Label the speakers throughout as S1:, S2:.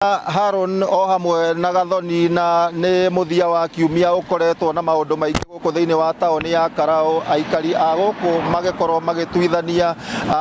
S1: Haron o hamwe na Gathoni, na nĩ mũthia wa kiumia ũkoretwo na maũndũ maingĩ gũkũ thĩinĩ wa taũni ya Karau, aikari a gũkũ magĩkorwo magĩtuithania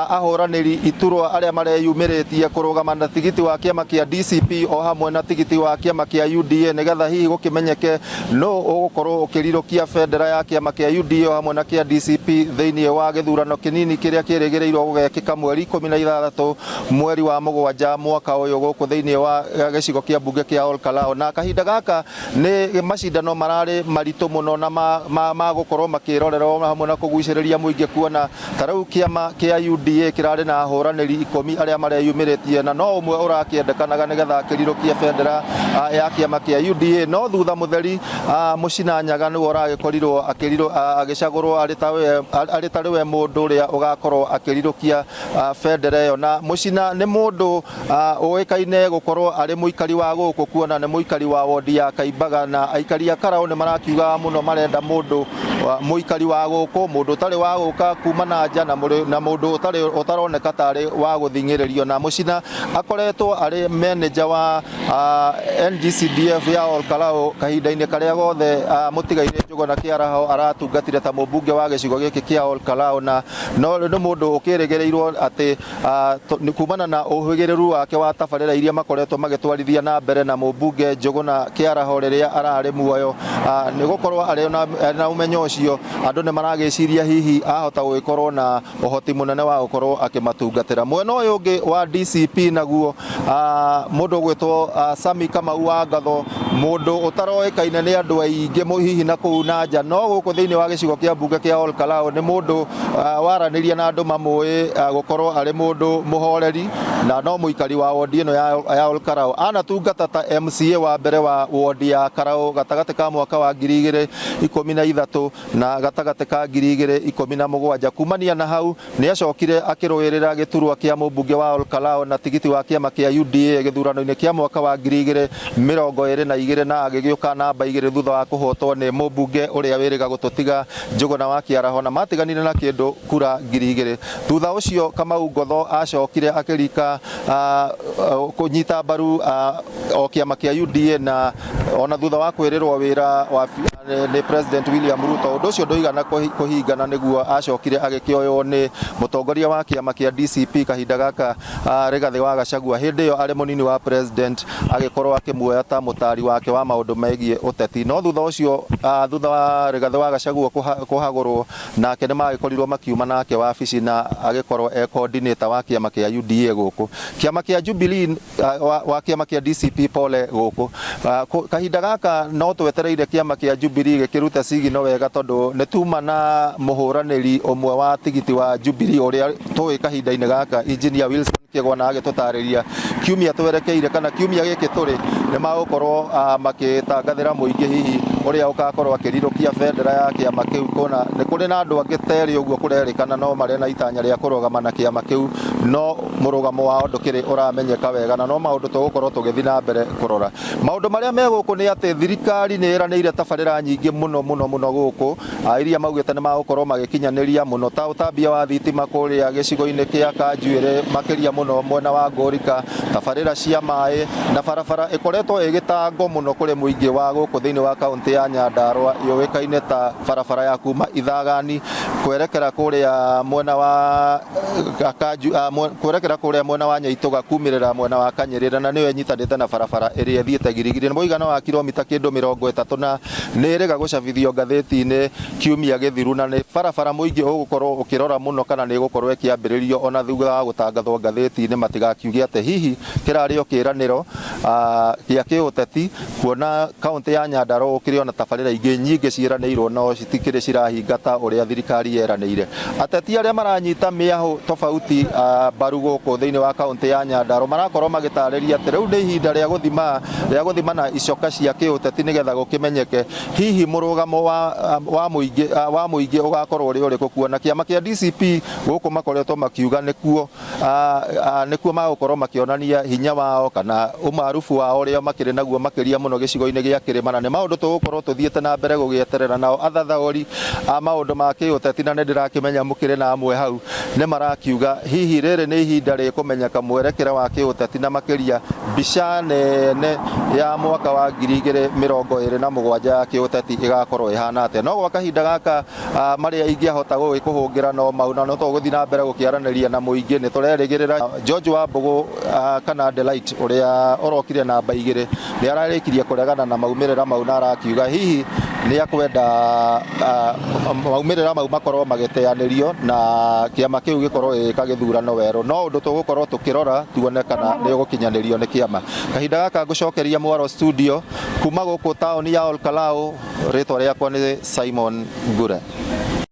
S1: ahũranĩri iturwa arĩa mareyumĩrĩtie kũrũgama na tigiti wa kĩama kĩa DCP o hamwe na tigiti wa kĩama kĩa UDA, nĩgetha hihi gũkĩmenyeke nũ ũgũkorwo ũkĩrirũkia bendera ya kĩama kĩa UDA o hamwe na kĩa DCP thĩinĩ wa gĩthurano kĩnini kĩrĩa kĩrĩgĩrĩirwo gũgekĩka mweri 16 mweri wa mũgwanja mwaka ũyũ gũkũ thĩinĩ wa gĩcigo kĩa mbunge kĩa Ol Kalou. Na kahinda gaka nĩ macindano mararĩ maritũ mũno na ma gũkorwo makĩrorerwo hamwe na kũgucĩrĩria mũingĩ, kuona ta rĩu kĩama kĩa UDA kĩrarĩ na ahũranĩri 10 arĩa mareyumĩrĩtie, na no ũmwe ũrakĩendekanaga nĩgetha akĩrirũkie bendera ya kĩama kĩa UDA. No thutha mũtheri, Mũcina Nyaga nĩwe ũragĩkorirwo agĩcagũrwo arĩ tarĩ we mũndũ ũrĩa ũgakorwo akĩrirũkia bendera ĩyo. Na Mũcina nĩ mũndũ ũĩkaine gũkorwo arĩ mũikari wa gũkũ, kuona nĩ mũikari wa wondi ya Kaimbaga, na aikari a Karau nĩ marakiuga mũno marenda mũndũ mũikari wa gũkũ, mũndũ ũtarĩ wa gũka kuma na nja, na mũndũ ũtarĩ ũtaroneka tarĩ wa gũthing'ĩrĩrio. Na Mũcina akoretwo arĩ manager wa NGCDF ya Ol Kalou kahinda-inĩ karĩa gothe mũtigairĩ Njũgũna Kĩaraho aratungatire ta mũmbunge wa gĩcigo gĩkĩ kĩa Ol Kalou, na no nĩ mũndũ ũkĩrĩgĩrĩirwo atĩ kumana na ũhĩgĩrĩru wake wa tabarĩra iria makoretwo magĩtwarithia na mbere na mũmbunge Njũgũna Kĩaraho rĩrĩa ararĩ muoyo, nĩ gũkorwo arĩ na ũmenyo ũcio, andũ nĩ maragĩciria hihi ahota gũgĩkorwo na ũhoti mũnene wa gũkorwo akĩmatungatĩra. Mwena ũyũ ũngĩ wa DCP naguo, mũndũ ũgwĩtwo Sami Kamau wa Ngatho, mũndũ ũtaroĩkaine nĩ andũ aingĩ hihi na kũu na nja, no gũkũ thĩinĩ wa gĩcigo kĩa mbunge kĩa Ol Kalou nĩ mũndũ waranĩria na andũ mamũĩ gũkorwo arĩ mũndũ mũhoreri, na no mũikari wa wondi ĩno ya Ol Kalou. Anatungata ta MCA wa mbere wa wondi ya Karau gatagatĩ ka mwaka wa 2013 na gatagatĩ ka 2017. Kumania na hau, nĩ acokire akĩrũĩrĩra gĩturwa kĩa mũmbunge wa Ol Kalou na tigiti wa kĩama kĩa UDA gĩthurano-inĩ kĩa mwaka wa 2022, na agĩgĩũka namba 2 thutha wa kũhotwo nĩ mũmbunge ũrĩa wĩrĩga gũtũtiga, Njũgũna wa Kĩaraho, na matiganire na kĩndũ kura 2000. Thutha ũcio, Kamau Ngotho acokire akĩrika kũnyita mbaru o kĩama kĩa UDA, na ona thutha wa kwĩrĩrwo wĩra wa nĩ President William Ruto, ũndũ ũcio ndũigana kũhingana, nĩguo acokire agĩkĩoywo nĩ mũtongoria wa kĩama kĩa DCP kahinda gaka, Rigathĩ wa Gachagua, hĩndĩ ĩyo arĩ mũnini wa president, agĩkorwo akĩmuoya ta mũtari wake wa maũndũ megiĩ ũteti. No thutha ũcio, thutha wa Rigathĩ wa Gachagua kũhagũrwo, nake nĩ magĩkorirwo makiuma nake wabici na agĩkorwo e coordinator wa kĩama kĩa UDA gũkũ, kĩama kĩa Jubilee, wa kĩama kĩa DCP, pole, gũkũ. Kahinda gaka no twetereire kĩama kĩa Jubilee gĩkĩrute cigino wega, tondũ nĩ tuma na mũhũranĩri ũmwe wa tigiti wa Jubilee ũrĩa tũĩ kahinda-inĩ gaka, Engineer Wilson Kĩgwa, agĩtũtarĩria kiumia twerekeire kana kiumia gĩkĩ tũrĩ nĩ magũkorwo makĩtangathĩra mũingĩ hihi ũrĩa ũgakorwo akĩrirũkia bendera ya kĩama kĩu, kuona nĩ kũrĩ na andũ angĩ terĩ ũguo kũrerĩkana no marĩ na itanya rĩa kũrũgama na kĩama kĩu, no mũrũgamo wao ndũkĩrĩ ũramenyeka wega, na no maũndũ tũgũkorwo tũgĩthiĩ na mbere kũrora. Maũndũ marĩa me gũkũ nĩ atĩ thirikari nĩ ĩranĩire tabarĩra nyingĩ mũno mũno mũno gũkũ, iria maugĩte nĩ magũkorwo magĩkinyanĩria mũno, ta ũtambia wa thitima kũrĩa gĩcigo-inĩ kĩa Kanjuĩrĩ, makĩria mũno mwena wa Ngũrika, tabarĩra cia maĩ na barabara ĩkoretwo ĩgĩtangwo mũno kũrĩ mũingĩ wa gũkũ thĩinĩ wa kaũntĩ ya Nyandarua, yũĩkaine ta barabara ya kuma Ithagani kwerekera kũrĩa mwena wa kwerekera kũrĩa mwena wa Nyaitũga kumĩrĩra mwena wa Kanyĩrĩra, na nĩyo ĩnyitanĩte na barabara ĩrĩa ĩthiĩte Girigiri. Nĩ mũigana wa kilomita kĩndũ 30, na nĩ ĩrĩga gũcabithio ngathĩti-inĩ kiumia gĩthiru, na nĩ barabara mũingĩ ũgũkorwo ũkĩrora mũno kana nĩ ĩgũkorwo ĩkĩambĩrĩrio ona thutha wa gũtangathwo ngathĩti-inĩ, matigakiuge atĩ hihi kĩrarĩ o kĩĩranĩro gĩa kĩũteti, kuona kaũntĩ ya Nyandarua gũkĩrĩ ona tabarĩra ingĩ nyingĩ ciĩranĩirwo no citikĩrĩ cirahinga ta ũrĩa thirikari yeranĩire. Ateti arĩa maranyita mĩahũ tofauti mbaru gũkũ thĩinĩ wa kaũntĩ ya Nyandarua marakorwo magĩtarĩria atĩ rĩu nĩ ihinda rĩa gũthima rĩa gũthimana icoka cia kĩũteti, nĩgetha gũkĩmenyeke hihi mũrũgamo wa mũingĩ ũgakorwo ũrĩ ũrĩkũ, kuona kĩama kĩa DCP gũkũ makoretwo makiuga nĩkuo magũkorwo makĩonania hinya wao kana ũma. Umaarufu wao ũrĩa makĩrĩ naguo makĩria mũno gĩcigo-inĩ gĩa kĩrĩma, na nĩ maũndũ tũgũkorwo tũthiĩte na mbere gũgĩeterera. Nao athathaũri a maũndũ ma kĩũteti, na nĩ ndĩrakĩmenya mũkĩrĩ na amwe hau, nĩ marakiuga hihi rĩrĩ nĩ ihinda rĩkũmenyeka mwerekera wa kĩũteti na makĩria mbica nene ya mwaka wa 2027 ya kĩũteti ĩgakorwo ĩhana atĩa. No gwa kahinda gaka marĩa ingĩahota gũgĩkũhũngĩra no mau, na no tũgũthiĩ na mbere gũkĩaranĩria na mũingĩ. Nĩ tũrerĩgĩrĩra George Wambũgũ kana Delight ũrĩa ũrokire namba 2 nĩ ararĩkirie kũregana na maumĩrĩra mau, na arakiuga hihi nĩ akwenda maumĩrĩra mau makorwo magĩteanĩrio na kĩama kĩu gĩkorwo gĩgĩka gĩthurano werũ. No ũndũ tũgũkorwo tũkĩrora tuone kana nĩ ũgũkinyanĩrio nĩ kĩama. Kahinda gaka ngũcokeria mwaro studio kuma gũkũ taũni ya Olkalau, rĩtwa rĩakwa nĩ Simon Ngure.